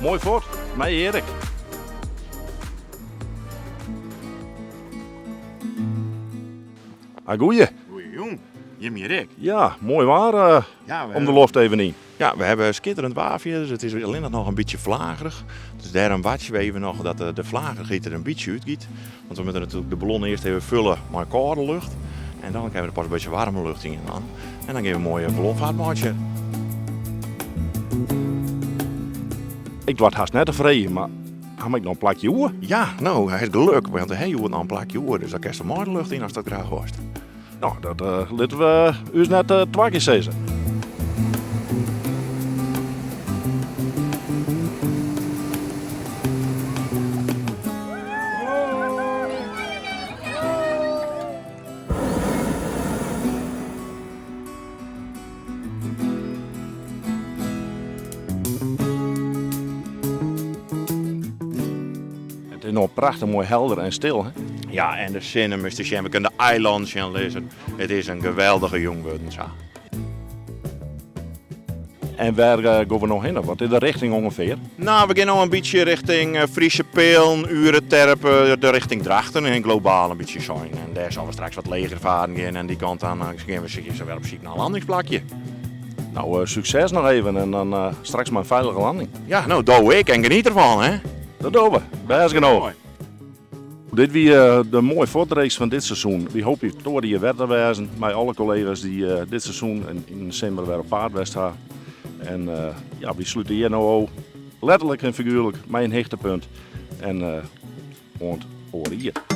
Moai fuort, mei Erik. Ah, goeie. Goeie Jim hier ek. Ja, moai waar uh, ja, om de loft even yn. Ja, we hebben skitterend waar dus it is allinnich noch in bytsje flagerich. Dus dêrom wachtsje we even noch dat de, de flagerigheid der in bytsje útgiet. Want we moeten natuerlik de ballon earst even fulle mei kâlde lucht. En dan kinne we der pas in bytsje waarme lucht yn dwaan. En dan gean we in moaie ballonfahrt meitsjen. Ik doar it hast net te freegjen, mar ha ik noch in plakje oer? Ja, no, hy hat geluk, want hy hat noch in plakje oer. Dus dan kinst der mei de lucht yn ast dat graach wolst. No, dat uh, litte we ús net uh, twa kear sizze. It is no prachtich moai helder en stil. Hè? Ja, en de sinne moast sjen. We kinne de eilannen sjen lizzen. It is in geweldige jûn wurden sa. En wêr eh, gean we no hinne? Wat is de richting ûngefear? No, we gean no in bytsje richting eh, Friese Peelen, Ureterp, de richting Drachten en globaal in bytsje sein. En dêr sille we straks wat leger faren gean en dy kant dan gean we wer op syk nei in landingsplakje. No, uh, sukses noch even en dan uh, straks mar in feilige landing. Ja, no, do ek en geniet derfan, hè? Dat dogge we. Bêst genôch. Dit wie de moaie fuortreeks fan dit seizoen. Wy hoopje oar jier wer te wêzen mei alle kollega's dy't dit seizoen yn de simmer wer op paad west ha. En ja, wy slute hjir no ôf, letterlik en figuerlik, mei in hichtepunt. En oant oar jier.